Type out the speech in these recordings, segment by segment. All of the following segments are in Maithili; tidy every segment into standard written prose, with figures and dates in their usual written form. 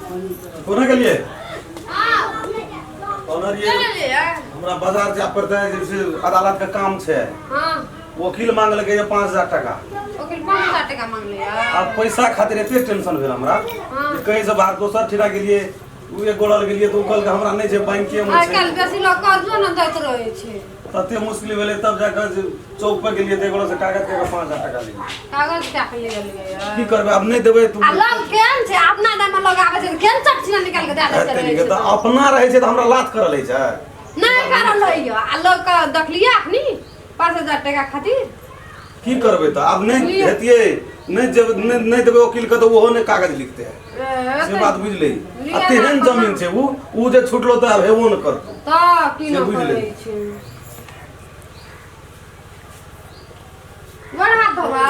कोना गेलियै? हाँ। ऑनर ये चल लिए। हमरा बाजार जाय पड़तै, जैसे अदालत के काम छै। हाँ। वकील मांगलकै जे 5000 टाका। वकील 5000 टाका मांगले? आब पैसा खातिर एते टेंशन भेल हमरा। हाँ। जे कहीं से बाहर दोसर ठिना गेलियै, ओ एक गोड़ा लग गेलियै तऽ ओ कहलकै हमरा नहि छै, बैंके मे आइ छै। काल्हि बेसी लोग कर्जो न दैत रहै छै। तते मुश्किल भेलै, तब जाकऽ जे चौक पर गेलियै तऽ एगो से कागज के 5000 टाका लेलियै। कागज कए के ले गेलियै? की करबै, आब नहि देबै तऽ आ लोग केहन छै, अपना दाम लोग आबै छै तऽ केहन चटचिना निकालि के दए दै छै रहै छै। तऽ अपना रहै छै तऽ हमरा लात करल होइ छै। नहि करल होइयो, आ लोग के देखलियै अखनी 5000 टाका खातिर। की करबै तऽ आब नहि हेतियै, नहि जेबै, नहि नहि देबै वकील के तऽ ओहो नहि कागज लिखतै। ए, से बात बुझली? लिअ आ ना। तेहन कहाँ? जमीन छै, उ जे छुटलो तऽ आब हेबो नहि करतौ। तऽ की से न बुझली। करै छै? गोर हाथ धोबै?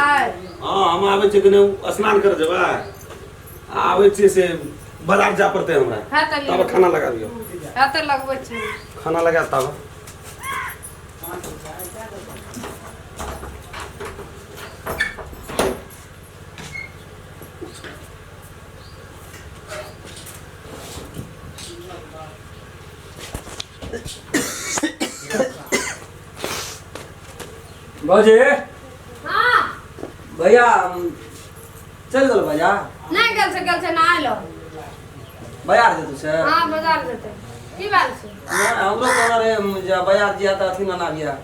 हँ, हम आबै छियै, कने स्नान कर जेबै आ आबै छियै, से बाजार जाय पड़तै हमरा। है तऽ तब खाना लगाबियौ। है तऽ लगबै छै। खाना लगा तब। भौजी। हाँ। भैया चलि गेल बाजार? नहि गेल छै, गेल छै नहाय लए। बाजार जेतौ से? हाँ, बाजार जेतै। की बात छै? नहि, हमरो कहने रहे जे बाजार जिया तऽ अथी नना बिया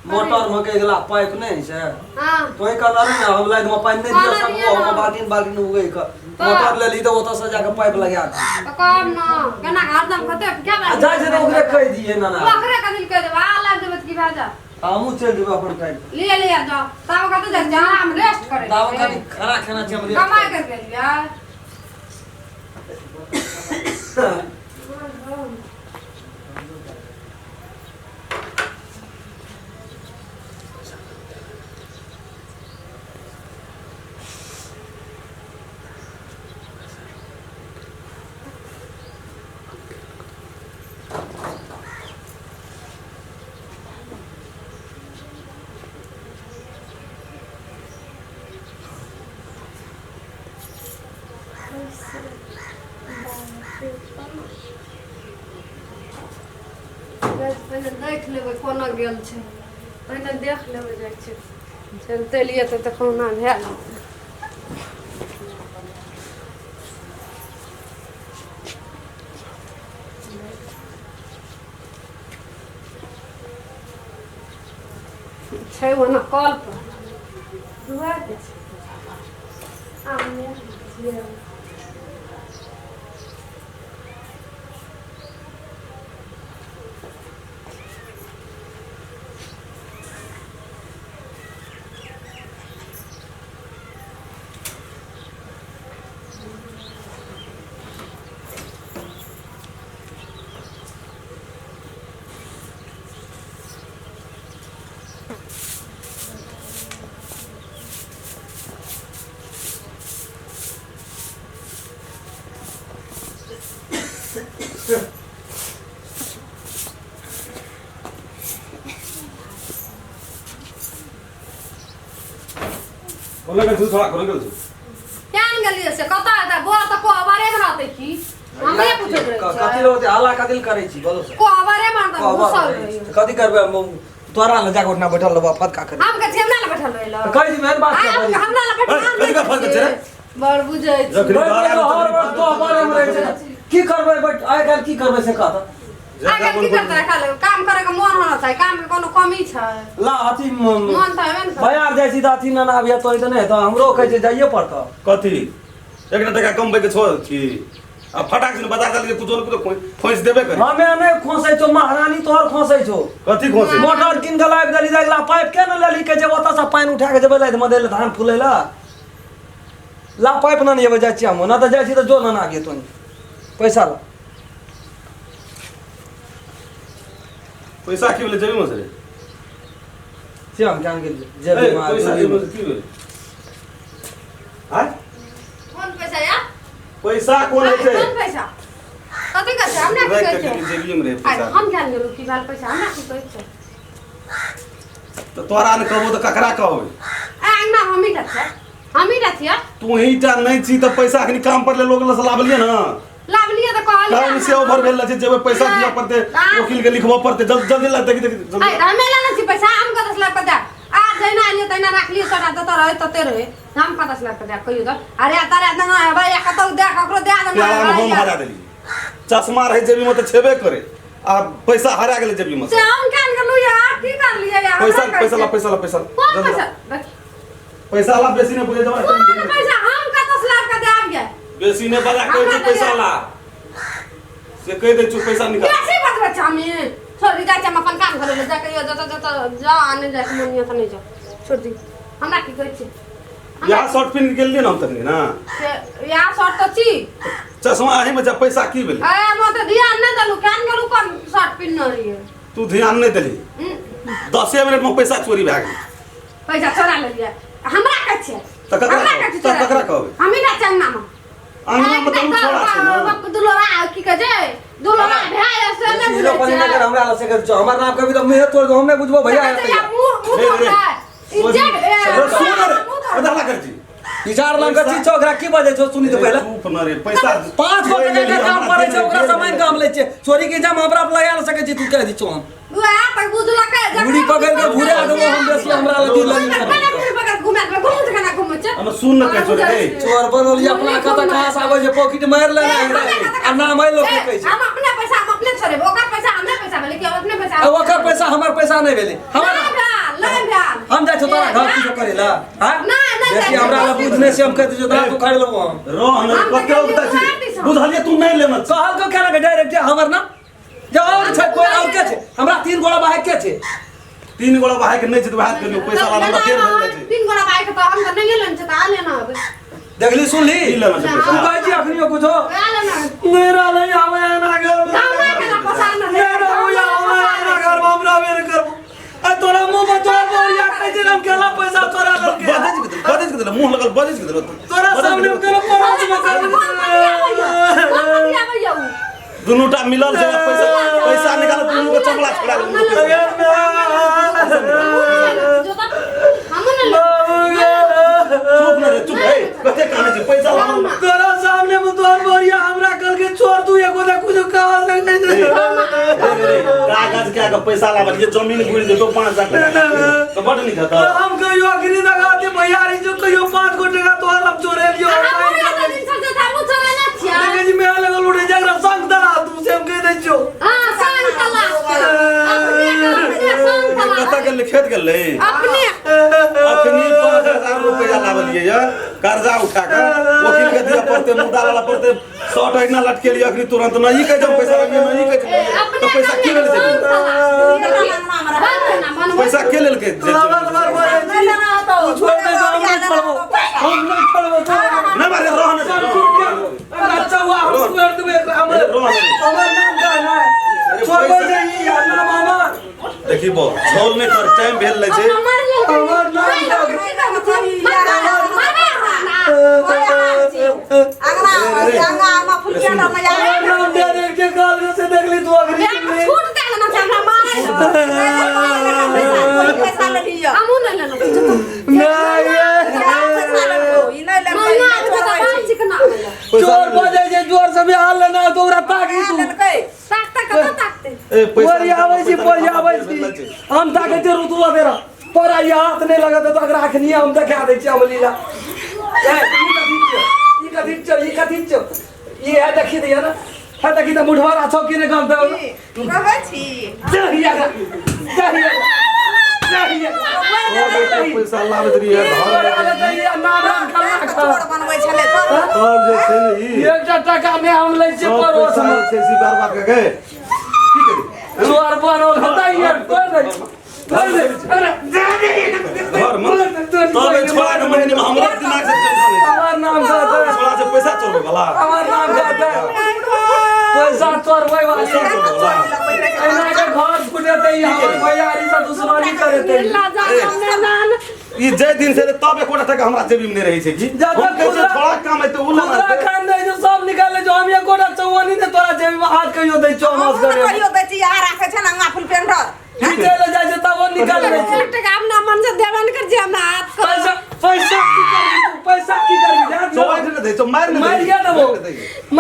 मोटर में के गेला पाइप नहि छै। हाँ। तोही कहने रही ने, हम लाइन में पानि नहि दिअ कहने सकबो। रहियै हम ने। बाल्टीन बाल्टीन उगै के मोटर लेली तऽ ओतऽ से जाके पाइप लगा दे। तऽ कहब ने केना हरदम कते क्या आ बात। जाइ छै तऽ ओकरे कहि दियै नाना। ओकरे कथी कहि देबै? आ लाबि देबै तऽ की भए जायत? हमहूँ चलि जेबै अपन टाइम। लिए लिए जाओ, तब कतऽ जाइ छै? आराम रेस्ट करै ताबे छै। कनि खाना खेना छै, हम rest कमाइ करबै। कर गेलियै। पहिने देख लेबै कोना गेल छै, पहिने देख लेबै। जाइ छै, चलते लिए तऽ कहुना भए जेतै। छै ओना कल पर दुआर छै। आम कोना गेल छु छोड़ा, कोना गेल छु? केहन गेलियै से कतऽ हेतै? बौआ तऽ कोहबरे मे रहतै की? हमरे पूछैत रहै कथी छै। लए ओते हल्ला कथी लए करै छी, बोलो से? कोहबरे मे रहतै, कहबऽ घुसल रहै रहै। छी। कथी करबै हम? तोरा लए जाके ओठना बैठल रहबो, फतका करी? हम कहै छी हमरा लए बैठल रहै लए। कहि दिबै एहन बात के बजै छी। हमरा लए बैठल ए, कथी का फर्क छै रे? बड़ बुझै छी। जखनी बैठ घर गेलो, आबै हर तखनी वर्ष कोहबरे मे रहै छै। की करबै बैठ आइ काल्हि, की करबै से कह तऽ। आइ काल्हि की करतै? खाली काम करे के मोन होना चाही। काम के कोनो कमी छै? ला अथी मोन तऽ हेबे ने करै। बाजार जाइ छी तऽ अथी नना आबिया तो तऽ नहि हेतौ, हमरो कहै छै जाइए पड़तौ। कथी एकटा टका कमबै के छोड़ छी आ फटाक से बता देलकै, कुछो ने कुछो खोंसि देबे करी। हमे नहि खोसै छौ, महारानी तोहर खोसै छौ। कथी खोंसै? मोटर कीन के लाबि देली तऽ अगिला पाइप के ने लेली? कहै छै ओतऽ से पानि उठा के जेबै लाइथ मे दै लए, धान फूलै लए। ला पाइप न जेबै, जाइ छियै हम, नहि तऽ जाइ छी तऽ जो नना आबियै तोनी पैसा ला। पैसा की भेलै जेबी में से रे? से हम केहन गेलियै ए, जेबी मे पैसा जेबी जेबी मे। में से की भेलै आँय? कोन पैसा या? पैसा कोन होइ छै? कोन पैसा, कथी कहै छै? हमरा की राखि कहै के छै? गेली जेबिये में रहे आइ पैसा। हम ज्ञान गेलहुँ की भेल पैसा, हमरा की कहै छै? तऽ तोरा ने कहबो तऽ ककरा कहबै? आ अंगना हमही टा छियै, हमही टा छियै। तू ही टा नहि छी तऽ पैसा अखनी काम पर ले लोग लग से लाबलियै ने। कहलियै टाइम से ओवर भेल रहै छै, जेबै पैसा दिअ पड़तै, वकील के लिखबऽ पड़तै। जल्दी जल्दी ला, देखी देखी जल्दी। आइ हमे लेने छी पैसा, हम कतऽ से लाबि कऽ देब? आ जहिना एलियै तहिना राखलियै, सभटा जतऽ रहै तते रहै। हम कतऽ से लाबि कऽ देब कहियौ तऽ? अरे तारे देना हेबै या कतौ दए ककरो दए देना प्याला में हेबै हम या- हरा देलियै। चश्मा रहै जेबी में तऽ छेबे करे, आ पैसा हरा गेलै जेबी में से हम केहन गेलहुँ यार, की करलियै यार? पैसा हमरा पैसा ला, कहै पैसा ला, पैसा ला। छियै। कोन जल्दी ला। पैसा? देख, पैसा ला, बेसी नहि बुझे जब कोन पैसा? हम कतऽ से लाबि कऽ देब गे? बेसी नहि बजा, कहै हमरा छै पैसा तऽ ला से कहि दै छियौ, पैसा निकाल। बेसी बजबै छै हमी। छोड़ दी, जाइ छी हम अपन काम करै लए। जा कहियो जतऽ जतऽ जाउ, आ नहि जाइके मोन यऽ तऽ नहि जाउ, छोड़ दी। हमरा की कहै छी? इएह शर्ट पहिन गेलियै ने हम तखनी ने। से इएह शर्ट तऽ छी। चश्मा अही में जा, पैसा की भेलै? अरे हम तऽ ध्यान नहि देलहुँ, केहन गेलहुँ, कोन शर्ट पिन्हने रहियै। तू ध्यान नहि देलही। 10 मिनट में पैसा चोरी भए गेल। पैसा चोरा लेलियै, हमरा कहै छियै? तऽ ककरा हमरा कहबै? कहै छियै तऽ चोरा ककरा लेलियै? कहबै? हमही ना छियै अंगनामे। अंगना में तऽ ओ छोड़ा छै ने। दुलोरा की कहै छै, दुलोरा भाय से नहि हीरो बुझै पनी छियै। नगर हमरा लग से कर छौ, हमर नाम कभी तऽ मुँहे तोड़ दो, हम नहि बुझबो भैया। कहै छै, या मुँह मुँह रे, रे, तोड़तै। इज्जत, ए, रे, सुन रे, मुँह तोड़तै। बदला कर छी। विचार लंग कर छी छौ, ओकरा की बजै छौ सुनी तऽ पहिले। चुप न रे, पैसा 5 गो टका के काम पड़ै छै, ओकरा से मांगि कऽ हम लै छियै। चोरी के इल्जाम हमरा पर लगा नहि सकै छी, तू कहि दी छौ हम। उएह तऽ बुझलकै, जकरा मुड़ी पकड़ि कऽ घुरा देबो हम, बेसी हमरा लग दिल लगी। केना मुड़ी पकड़ि कऽ घुमा देबै? घुमू तऽ केना घुमै छै? हम सुन न, कहै छौ रे, ए, चोर बनल ये अपना कतऽ कहाँ से आबै छै, पॉकेट मारि लेने ए, हमरा हमे कतऽ आ नाम एहि लोक के कहै छै। हम अपने पैसा हम अपने छोड़ेबै, ओकर पैसा हमरे पैसा भेलै कि हम अपने पैसा? आ ओकर पैसा हमर पैसा नहि भेलै हमर। नहि भेल, नहि भेल। हम जाइ छौ तोरा घर किछो करै लए? आँय? नहि, नहि जाइ बेसी छी। हमरा लग बुझने से हम कहि दै छियौ, दाँत उखाड़ि लेबो हम। रह न, हम तऽ कते कहलियै उगता छी। उधार दिस हम। बुझलियै, तू नहि लेना छी। कहलकौ केना के डायरेक्ट जे हमर नाम जे और छै, कोई और के छै? हमरा 3 गोड़ा भाई के छै। 3 गोड़ा भाई के नहि छै तऽ वएह करियौ, पैसा ला हमरा फेर भेल जाइ छै। 3 गोड़ा भाई के तऽ हम तऽ नहिए लेने छै, तऽ आ लेना हबे। देखली सुनली? की लेना छै तू पैसा? कहै छी अखनियो कुछो? वएह लेना हबे। मेरा नहीं आवे ना घर में। हमरा केना पसार न मेरा हो आवे ना घर में, हमरा मेरे घर में। आ तोरा मुंह में तोरा बोरिया कहै छै हम केला पैसा तोरा लगे। बजै के देलौ, बजै के देलौ, मुंह लगल बजै के देलौ। तोरा सामने हम केला परोस में कर। दुनू टा मिलल छै, पैसा पैसा निकाल, दुनू के चमड़ा छोड़ा लेलौ। चुप न रे, चुप। ए, कते काने छै? पैसा ला हमरा। तोरा सामने में तोहर बोरिया हमरा कल के छोड़, तू एगो ने कुछ कह सकै छै। रे, रे, कागज के के पैसा लाबल जे जमीन गुड़ि जेतौ 5 लाख टका तऽ बड नीक हेतौ। हम कहियो अखनी लगा दे भैयारी जो कहियो 5 गो टका तोहर हम चोरे लियो। देखै छी मेला लगल उठे जकरा संग दला तू से हम कहि दै छियौ। कतऽ गेलै? खेत गेलै। अखनी 5,000 रुपया लाबलियै ये कर्जा उठा कऽ, वकील के दिअ पड़तै, मुद्दा लाबऽ पड़तै। शर्ट अहिना लटकेलियै अखनी तुरंत। न ई कहै छै हम पैसा लगियै, न ई कहै छै। तऽ पैसा के लेलकै? पैसा के लेलकै जे- बार बार बोलै छी तू छोड़ दे, हम नहि छोड़बो, हम नहि छोड़बो, छोड़ दे। नहि मारे, रह ने। अच्छा हुआ, हम छोड़ देबै एकरा, हमर रह ने। हमर नाम का है छोड़बै नहीं यार, नाम हमर। देखी बो, झोल नहि कर, टाइम भेल नहि छै। हमर नाम का हमर नाम डायरेक्ट के गाल से देखली तू अखनी। छूट दे देना छै हमरा मारै। हमहूँ नहि लेलहुँ। नहीं, चोर बजै छै जोर से, भी हाल लेना तो ओकरा ताकी तू। ताकते कतऽ ताकते? ए, पैसा बोरी आबै छी, बोरी आबै छी। हम ताकै छी रुतुआ तेरा पर आई हाथ नहि लगत तऽ ओकरा अखनी हम देखा दै छी हम लीला। ए, ई कथी छियौ? ई कथी छियौ? ई कथी छियौ? ई है, देखी दिया ना, है देखी तऽ मुठवारा छौ कि नहि गम तऽ दहिया दहिया दहिया। पैसा लाबैत रहियै घर। तब जे छै ने ई एकटा टका नहि हम लै छियै सब पड़ोस पैसा मे। जे छै से बर्बाद कऽ के की करी? चोर बनल होता यार, कोई नहीं, कोई नहीं। अरे घर में तब एहि छोड़ा के महीने में हमरो दिमाग से टेंशन है। हमार नाम कहता है। छोड़ा से पैसा चोरबै वाला। हमार नाम कहता है पैसा चोरबै वाला। पैसा चोरबै वाला। एना के घर फुटेतै, हमर भैयारी से दुश्मनी करेतै। ई जे दिन से तब एकोटा टका हमरा जेबी में नहि रहै छै की। जा हम कहै छियै खुदरा- छोड़ा काम हेतै ओ खुदरा लेना। खान दै छै, सब निकाल लै छै। हम एकोटा चौवनी ने तोरा जेबी में हाथ कहियो दै छौ? हम असगरे खींचै ले जाइ छै तब ओ निकाल लै छै। अपना मन से देबे नहि करै छै हमरा हाथ। पैसा पैसा की करबी तू? पैसा की करबी? ध्यान से। चौवाइठ नहि दै छौ, मारि नहि दै। मारिए देबो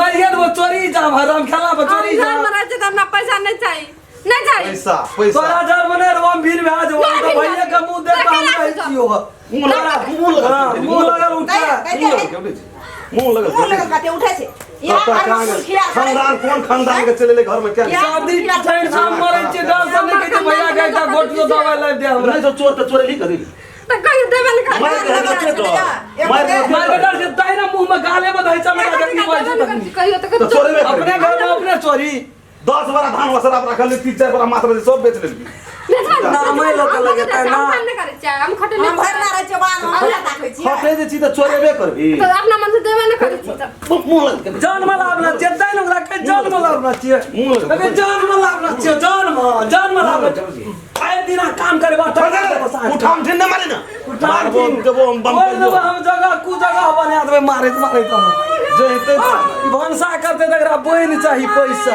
मारिए देबो चोरी जा हराम खेला पर चोरी जा हम घर में रहै छियै तऽ हमरा पैसा नहि चाही नहि चाही पैसा पैसा तोरा जर मने हम भीड़ भए जेबो नहि तऽ भीड़ भैया के मुंह देख भए हम जेबो। कहै छियो मुंह लगा मुंह लगा हाँ, मुंह लगल उठा मुंह लगल केवले छै मुंह लगल मुंह लगल कते उठै छै तब तक कहाँ गेल? खानदान कोन खानदान के चले घर में क्या शादी ठहर शाम मरै छियै डर से नहि कहै छै भैया के एकटा गोटियो दवाइ लाबि दे हमरा नहीं तो चोर तो चोरे ली करी तऽ कहियो देबे नहि करबै। मार के हटे तो मार के मार के डर से ताहि ने मुंह में गाले में धै चमड़ा जखनी बाजै छै तखनी कहियो तऽ तो चोरे में अपने घर में अपने चोरी 10 बड़ा धान वसरा रखल तीन चार बड़ा मात्र सब बेच लेलकी नामे लऽ के लगेतै ना। हम काम नहि करै छियै हम खटे हम भरि ना रहै छियै बाल हम हमरा ताकै छियै खटे जे छी तऽ चोरेबे करबी तऽ अपना मन से देबे नहि करै छी तऽ मुंह लग के जान में लाभ ना छियै तै ने ओकरा कहै जान में लाभ ना छियै मुँह लग- अरे जान में लाभ ना छियै जान में जान में लाभ ना छियै। आइ दिना काम करे बा उठाम ठिन न मारे ना मारबो देबो हम बम बोल देबो हम जगह कु जगह बना देबै मारैत मारैत हम जे हेतै ई भनसा करतै तऽ एकरा बोनि चाही पैसा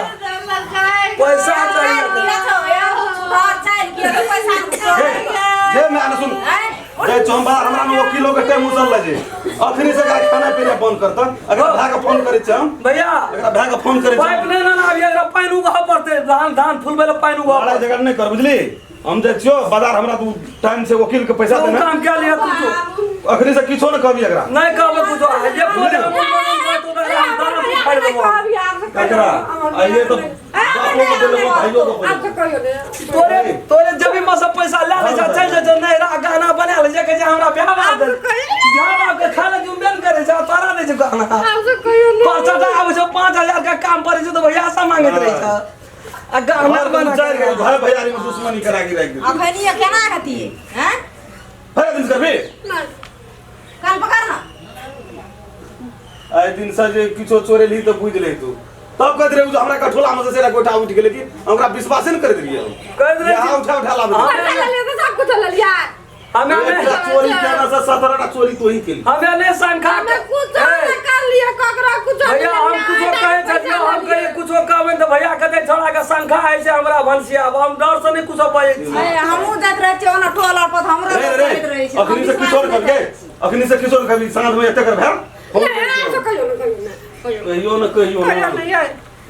पैसा चाही जे मैं आने सुन जे चंबा हमरा में वकीलो के टाइम उसल लजे अखनी से एकरा खाना पीना बंद करता अगर भाई के फोन करे छै हम भैया एकरा भाई के फोन करे छै पाइप नहि ना आबि एकरा पानि उगह पड़तै धान धान फुलबै लए पानि उगह लड़ाई झगड़ा नहीं कर बुझली हम जाइ छियो बाजार हमरा तू टाइम से वकील के पैसा तू देना काम क्या लिया तू तो अखनी से किछो न कहबी एकरा नहीं कहबे तू तो ये को दे हम तो दाना फाड़ देबो एकरा आइए तो बापो के देलको भाइयो के देलको तोरे तोरे जब भी मस पैसा ले ले जा चल जा नहरा गहना बना ले जा के हमरा ब्याह बाप दे ब्याह बाप के खा ले जुम्बेन करे जा तोरा दे छै गहना परचा टा आबै छै 5000 के काम पड़ै छै तऽ भैया से मांगैत रहै छै आ गहना घर बना चार के भाई भैयारी में दुश्मनी करा के राख दे अखनी ये केना हतिए हैं भैया दिन करबी कान पकड़ ना आइ दिन से जे किछो चोरेलही तऽ बुझि लही तू तब कहैत रहे उ जे हमरा कठोला में से सेरा गोटा उठि गेलै कि हम ओकरा विश्वासे ने करैत रहियै हम कहैत रहै यहाँ उठा उठा लाबै हमे एकटा चोरी केना से 17 टा चोरी तोही केली हमे नहि संखा भैया हम कुछो कहै छथिन हम कहिए कुछो कहबै तऽ भैया कहतै छोड़ा के शंखा होइ छै हमरा भनसिया आब हम डर से नहि कुछो बजै छी ए हमहूँ जाइत रहै छियै ओना टोल पर तऽ हमरो रे लोक रे कहैत रहै छै अखनी से किछो ने कभी अखनी से किछो ने कभी साँझ में एते कर भेल कहियो न कहियो न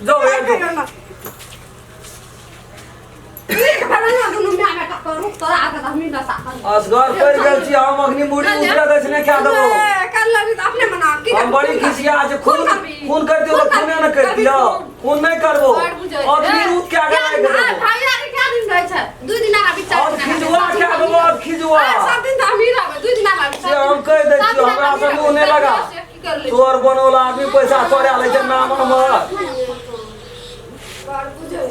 जो भैया जो। असगर पड़ि गेल छी हम अखनी मुड़ी उतरे दै छै नहि खा देबो हम बड़ी खिसिया छै खून खून कर दियो तऽ खूने ने कर दियो खून नहि करबो अखनी रूप के आगे लागि देबो अब खिजुआ खा देबो अब खिजुआ से हम कहि दै छियौ हमरा से मुँह नहि लगा चोर बनौला आदमी पैसा चोरा लै छै नाम हमर बुझै